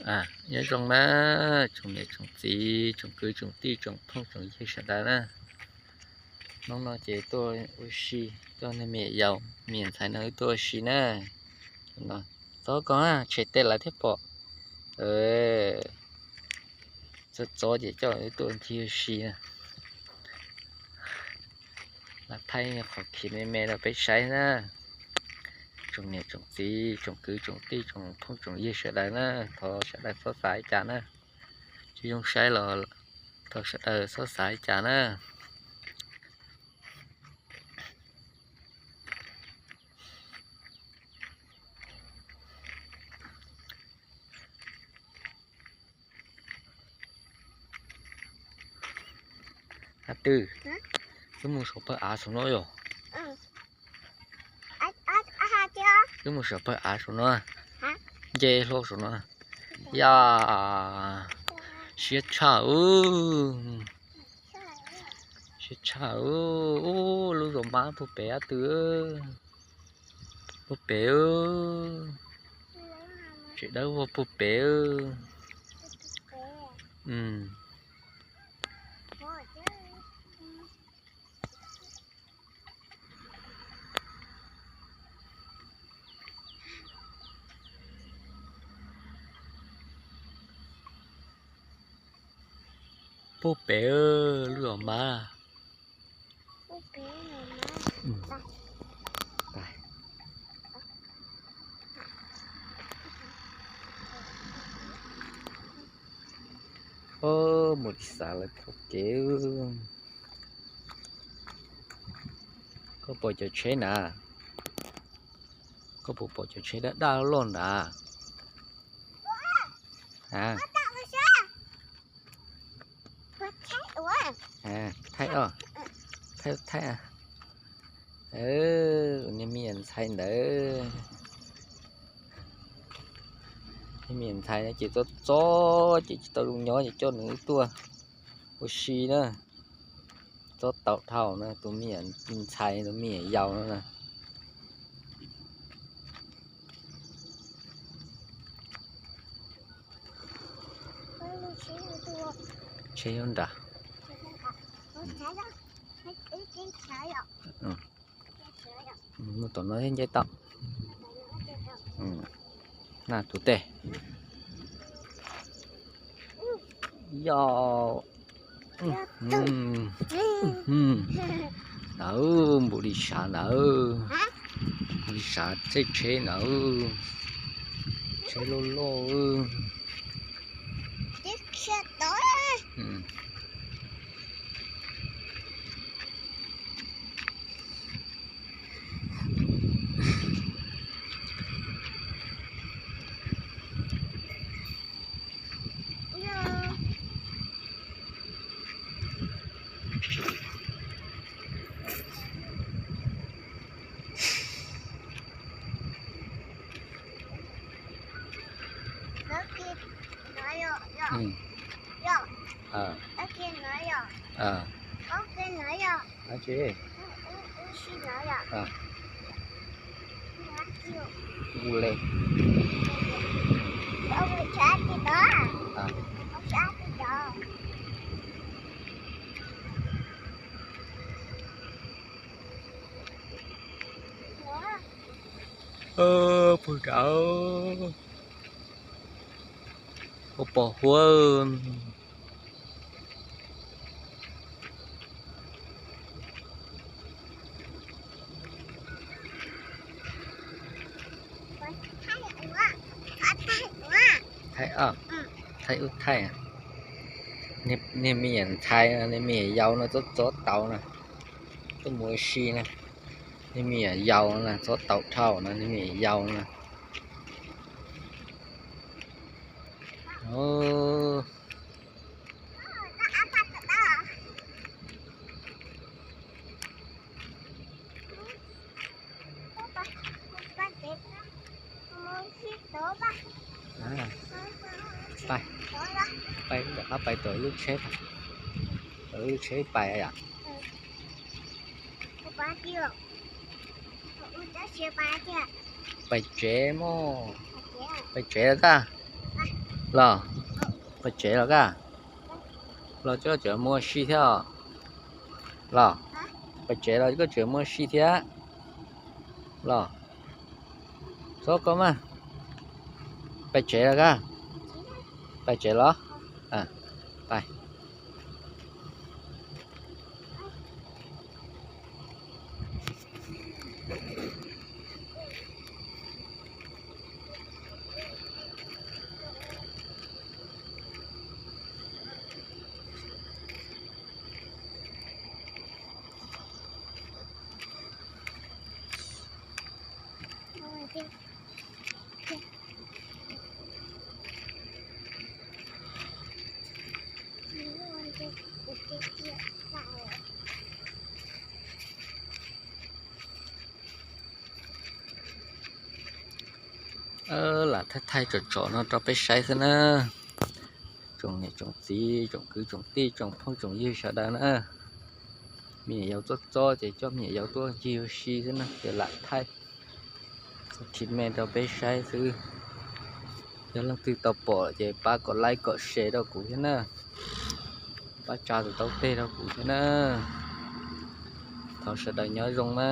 Nyob zoo na, tsoom niam tsoom txiv, tsoom kwv tsoom tij, tsoom phooj tsoom ywg sawv daws na. Hnub no ces tuaj ua si, tuaj nrog me nyuam yaus, me nyuam ntxhais no wb tuaj ua si na. Txhob koj tshem tej lawv thiab pom. Txhob txhob ces coj wb tuaj ncig ua si na. Lam thaij qhov khiv me me rau peb saib na. Tsoom niam tsoom txiv, tsoom kwv tsoom tij, tsoom phooj tsoom ywg sawv daws na, thov sawv daws txhob xav li cas na. Tsis zoo saib los thov sawv daws txhob xav li cas na. Hab twb, wb mus saum pawg av saum no yom. Wb mus saum pawg av saum no, nce hlo saum no. Yog, siab tshaj, siab tshaj. Ub, lub zos mab puag pem hab twb, puag pem, tsev dawb vog puag pem. Puag pem lub zos mab. Mus li xav lawv thaum kev. Koj pom cov tsheb na, koj puas pom cov tsheb daj daj loj nrad? Thaij os, thaij, thaij. Niag me nyuam ntxhais ntawd, niag me nyuam ntxhais no ces txob txob ces tsis tau zoo nyob ces coj nws tuaj ua si na. Txob tau dhau na, tus me nyuam ntxhais tus me nyuam yaus no na. Tsheb nyob nrad. Mus tom no thiab nce tau. Na tus tej. Yog. Ntawd npaum li sav ntawd, npaum li sav txoj tsheb ntawd, tsheb loj loj. Ua le. Puag nrad, ua pos huab. Thaij, thaij ub thaij. Niag me nyuam ntxhais, niag me nyuam yaus no txob txob tau na, tuaj mus ua si na. Niag me nyuam yaus no na, txob tau dhau na, niag me nyuam yaus no na. Pais, pais tom lub tsheb, tom lub tsheb pais yom. Pais tsev mog, pais tsev tag. Los, pais tsev los koj? Los koj tseem mus ua si thiab os? Los, pais tsev los koj tseem mus ua si thiab? Los, txhob koj mas, pais tsev los koj? Pais tsev los? Pais. Lam thaij thaij tsom tsom no rau peb saib xwb na. Tsoom niam tsoom txiv, tsoom kwv tsoom tij, tsoom phooj tsoom ywg sawv daws na, me nyuam yaus txob txob ces coj me nyuam yaus tuaj ncig ua si xwb na, ces lam thaij txog tsis me rau peb saib xwb. Yog leej twg tau pom ces pab kom like kom share rau kuv thiab na, pab tsa tus taub teg rau kuv thiab na. Thov sawv daws nyob zoo na.